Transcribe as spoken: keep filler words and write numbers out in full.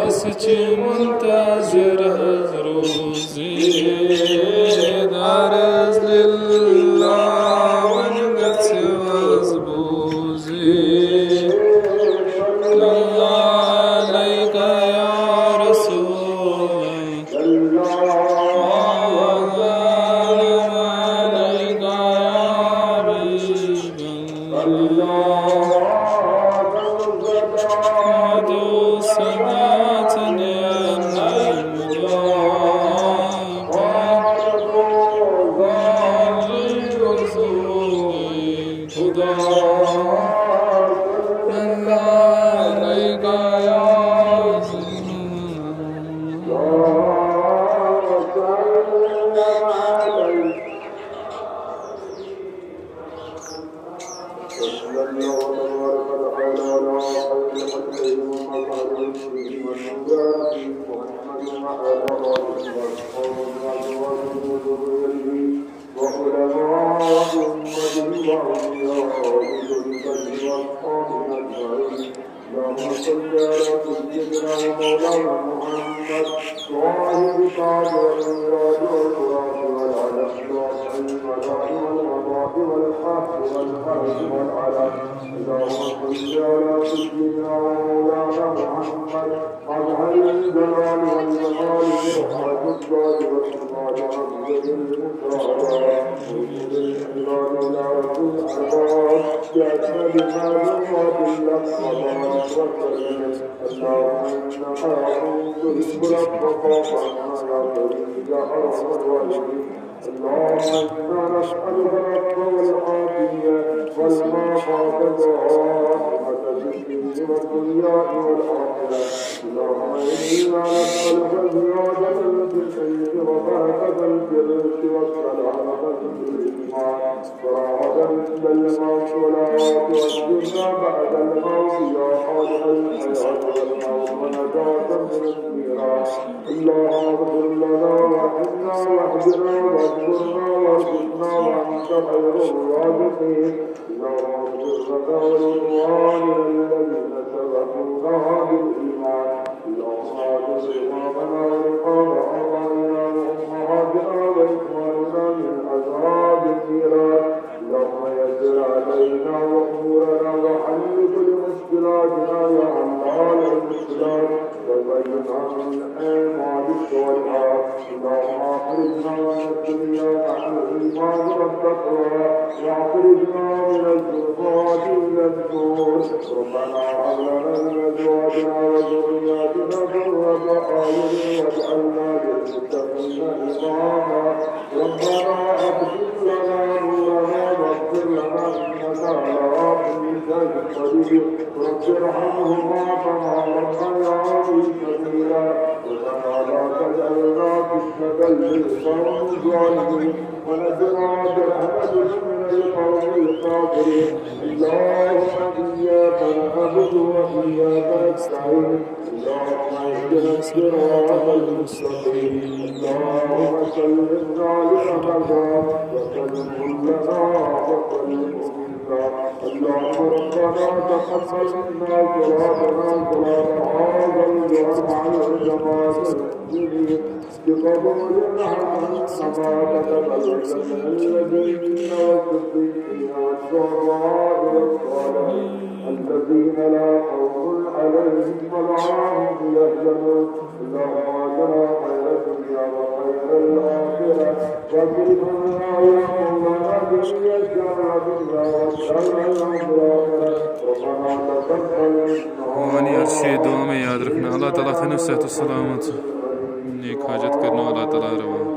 أسۍ چھِ منتظر حض روزِ، عرض للہ وۄنۍ گژھِ حض بوزِ۔ صلی اللہ علیک یا رسول۔ وعلماء أمته وأوليائه وأصحابه أجمعين. اللهم صل على سيدنا ومولانا محمد صاحب التاج والميراث والتراث والعلم والعلم والعلم والعلم والحق والحق والعلم. اللهم صل على سيدنا ومولانا محمد مظهر الجلال والجمال، مرحلة الزاد والكمال، ومنزل المساعدة، ومنزل العباد إلى رب الأرباب، بأكمل ما جمعت اللفظ وبارك وسلم. اللهم إنك عفو تحب العفو فاعف عنا يا كريم يا أرحم الراحمين. اللهم إنا نسألك العفو والعافية والمعافاة الدائمة في الدين والدنيا والآخرة. اللهم إنا نسألك زيادة في العلم وبركة في الرزق والسلامة في الإيمان وراحة عند الموت والعافية والجنة بعد الموت يا خالق الحياة والموت ونجاة من النيران. اللهم اغفر لنا وارحمنا واهدنا واسترنا وارزقنا وأنت خير الرازقين. اللهم اغفر لنا ولإخواننا الذين سبقونا بالإيمان. اللهم أعتق رقابنا ورقاب آبائنا وأمهاتنا وإخواننا من أصحاب النيران. اللهم يسر علينا وأمورنا وحل كل مشكلاتنا يا حلال المشكلات وزينها بالأعمال الصالحات. اللهم أخرجنا من الدنيا مع الإيمان والتقوى وأخرجنا من الظلمات إلى النور. ربنا هب لنا من أزواجنا وذرياتنا قرة أعين واجعلنا للمتقين إماما. ربنا أتمم لنا نورنا واغفر لنا إنك على كل شيء قدير. رب ارحمهما كما ربياني صغيرا. ربنا لا تجعلنا فتنة للقوم الظالمين ونجنا برحمتك من القوم اللهم إياك نعبد وإياك نستعين. اللهم اهدنا الصراط المستقيم. اللهم سلمنا لرمضان وسلم كلنا وسلم منا. اللهم ربنا تقبل منا صلاتنا صلاة هذا الجمعة مع الجماعة المسلمين. بقبول العمل كما كتب النبيين والصديقين والشهداء والصالحين الذين لا خوف عليهم ولا هم يحزنون. اللهم آتنا خير الدنيا وخير الآخرة. واصرف عنا يا مولانا جميع شر الدنيا وشر الآخرة. ربنا تقبل منا. وأن يرشد دعا میں یاد رکھنا۔ اللہ تعالیٰ تھٲینو صحت و سلامت۔ نیک حاجت کرنو اللہ تعالیٰ روا۔